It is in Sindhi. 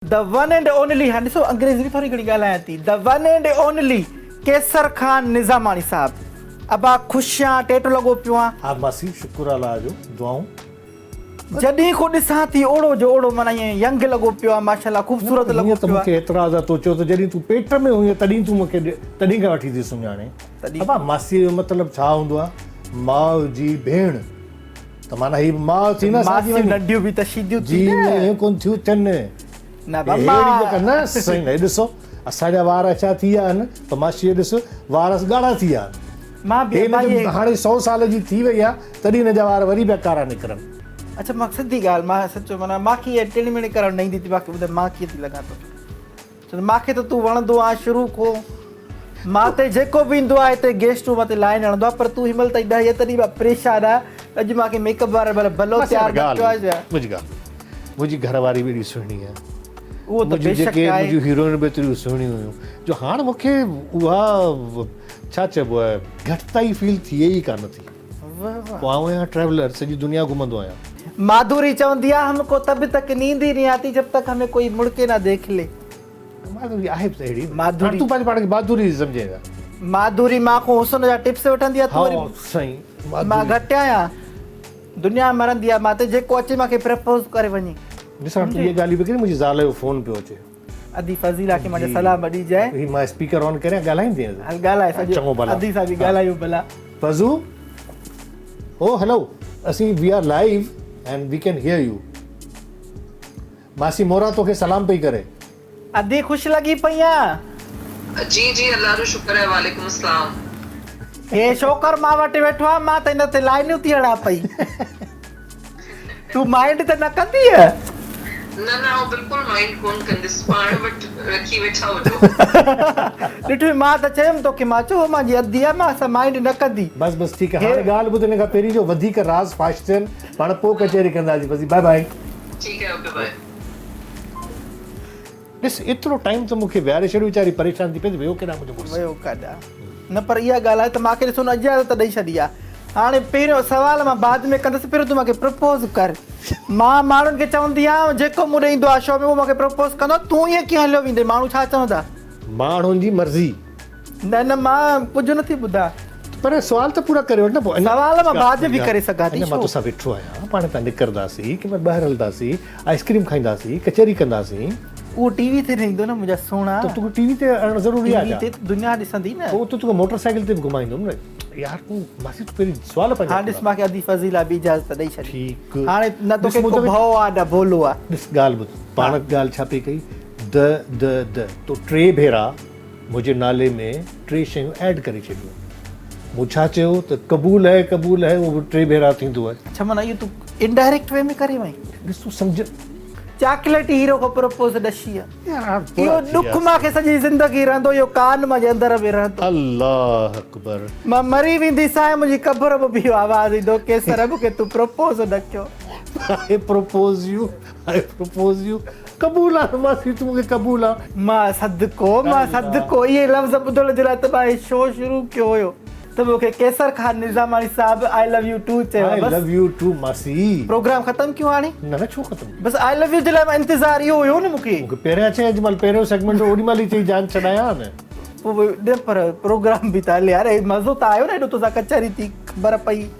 The one and only هاڻي ڏسو انگريزي به ٿوري گهڻي ڳالهايان ٿي The one and only Qaiser Khan Nizamani صاحب ابا خوش آن ٽيٽو لڳو پيو آن. ها ماسي شڪر الله جو دعائون. جڏهن کان ڏسان ٿي اوڙو جو اوڙو معنيٰ ائين ينگ لڳو پيو آ ماشاءالله خوبصورت لڳو هيئن ته پيو آ. مون کي اعتراض آ تو چيو ته جڏهن تون پيٽ ۾ هئين تڏهن تون مون کي تڏهن کان وٺي ٿي سڃاڻين ابا ماسي جو مطلب ڇا هوندو آ ماء جي ڀيڻ. ته معنيٰ هي به ماء ٿي نه اسان جي ماسيون ننڍيون به ته شيديون ٿي نه. جي نه ائين ڪونه ٿيون ٿين. نه بابا. هي اهڙي جيڪا نه سائين هي ڏسو اسان جا وار اڇا ٿي ويا آهن پر ماسي ڏس وار ڳاڙها ٿي ويا آهن. مان به هي هاڻي سو سال جي ٿي وئي آهي تڏهن هن جا وار وري پيا ڪارا نڪرن. اڇا مان سڌي ڳالهه مان سچو معنيٰ مان کي اها ٽڻ مڻ ڪرڻ نه ايندي ٿي باقي ٻڌاء مان ڪيئن ٿي لڳان توکي. ڇو ته مان کي ته تون وڻندو آن شروع کون. مان تي جيڪو به ايندو آهي هتي گيسٽ روم تي لائين هڻندو آهي پر تون هن مهل تائين نه آئين تڏهن مان پريشان آهيان ته اڄ مان کي ميڪ اپ واري مهل ڀلو تيار نه ڪيو آهي ڇا. منهنجي ڳالهه منهنجي گهر واري به ايڏي سهڻي آهي اهو ته منهنجي بيشڪ جيڪي آهي. منهنجون هيروئنون به ايتريون سهڻيون هيون جو هاڻ مون کي اها ڇا چئبو آهي گهٽتائي فيل ٿئي ئي ڪانه ٿي. پوء آئون آهيان ٽريولر سڄي دنيا گهمندو آهيان. ماڌوري چوندي آ هم ڪو تب تڪ نيند ئي نهين آتي جب تڪ همين ڪوئي مڙ ڪي نه ديک لي. ماڌوري آهي به ته اهڙي نه. ماڌوري. هاڻ تون پنهنجي پاڻ کي ماڌوري ٿي سمجهين ڇا؟ ماڌوري مان کان حسن جا ٽپس وٺندي آ تون وري. ها سائين ماڌوري. مان گهٽ آهيان دنيا مرندي آ مان تي جيڪو اچي مان کي پرپوز ڪري وڃي. ڏس هاڻ تون اهي ڳالهيون پئي ڪرين منهنجي زال جو فون پيو اچي. ادي فضيلا کي منهنجا سلام ڏجانء. هي مان اسپيڪر آن ڪريان ڳالهائيندين؟ هل ڳالهاء سڄو چڱو ڀلا ادي سان به ڳالهايون ڀلا. فضو او هلو اسين we are live and we can hear you ماسي مورا توکي سلام پئي ڪري. ادي خوش لڳي پئي آن. جي جي الله جو شڪر آهي وعليڪم السلام. هي شوڪر مان وٽ ويٺو آ مان ته هن تي لائنيون ٿي هڻان پئي. تون مائنڊ ته نه ڪندينء؟ نه نه آئون بلڪل مائنڊ ڪونه ڪنديس پاڻ وٽ رکي ويٺا هجو. ڏٺوئي مان ته چيم توکي مان چيو هو مانجي ادي آ مان سان مائنڊ نه ڪندي. بس بس ٺيڪ آ هاڻي ڳالهه ٻڌ ان کان پهرين جو وڌيڪ راز فاش ٿين پاڻ پوء ڪچهري ڪنداسين بس باء باء. ٺيڪ آهي اوڪي باء. ڏس ايترو ٽائيم ته مون کي ويهاري ڇڏيو ويچاري پريشان ٿي پئي ته ويو ڪيڏانهن منهنجو مڙس. ويو ڪاڏانهن نه پر اها ڳالهه آهي ته مان کي ڏسو نه اجازت ڏئي ڇڏي آهي هاڻي پهريون سوال مان بعد ۾ ڪندس پهريون تون مان کي پرپوز ڪر مان ماڻهن کي چوندي آهيان جيڪو مون ڏي ايندو آهي شو ۾ اهو مان کي پرپوز ڪندو آهي تون ائين ڪيئن هليو ويندين ماڻهو ڇا چوندا. ماڻهن جي مرضي. نه نه مان ڪجهه نه ٿي ٻڌان. پر سوال ته پورا ڪري وٺ نه پوء. سوال مان بعد ۾ به ڪري سگهان ٿي اڃا مان ڇو. توسان ويٺو آهيان پاڻ هتان نڪرنداسين ڪنهن مهل ٻاهر هلنداسين آئس ڪريم کائينداسين ڪچهري ڪنداسين. اهو ٽي وي تي نه ايندو نه منهنجا سهڻا. ته توکي ٽي وي تي آڻڻ ضروري آهي ٽي ڇا؟ وي تي ته دنيا ڏسندي نه. پوء ته توکي موٽر سائيڪل تي به گهمائيندم نه. يار تون ماسي تون پهرين سوال پنهنجا هاڻ ڏس مان کي ادي فضيلا به اجازت ڏئي ڇڏي. ٺيڪ. هاڻي نه توکي ڪو ڀؤ آ نه ڀولو آ. ڏس ڳالهه ٻڌ پاڻ ڳالهه ڇا پئي ڪئي د د د تو ٽي ڀيرا منهنجي نالي ۾ ٽي شيون ايڊ ڪري ڇڏيون. مون ڇا چيو ته قبول هي قبول هي اهو به ٽي ڀيرا ٿيندو آهي. اڇا معنيٰ اهو تون انڊائريڪٽ وي ۾ ڪري وئين. ڏس تون سمجهه. چاڪليٽ هيرو کان پروپوز ڏشي آ. يار هاڻ ٿورا اهو ٿي ڏک وياسين. مان کي سڄي زندگي رهندو اهو ڪان مان جي اندر ۾ رهندو. الله اڪبر. مان مري وينديسانء منهنجي قبر مان به اهو آواز ايندو قيصر مون کي تون پروپوز نه ڪيو. I propose you I propose you قبول آ ماسي تون مون کي قبول آ. مان صدقو مان صدقو اهي لفظ ٻڌڻ جي لاء ته مان هي شو شروع ڪيو هيو ته مون کي قيصر خان نظاماڻي صاحب آء لو يو ٽو چيو آء بس لو يو ٽو ماسي. پروگرام ختم ڪيون هاڻي. نه نه ڇو ختم ڪيون. بس آء لو يو جي لاء مان انتظار اهو هيو نه مون کي. مون کي پهريان چئين اڄ مهل پهريون سيگمينٽ هو اوڏي مهل ئي چئي جان ڇڏايان ها نه. پوء نه پر پروگرام به ته هلي يار مزو ته آيو نه ايڏو توسان ڪچهري ٿي خبر پئي.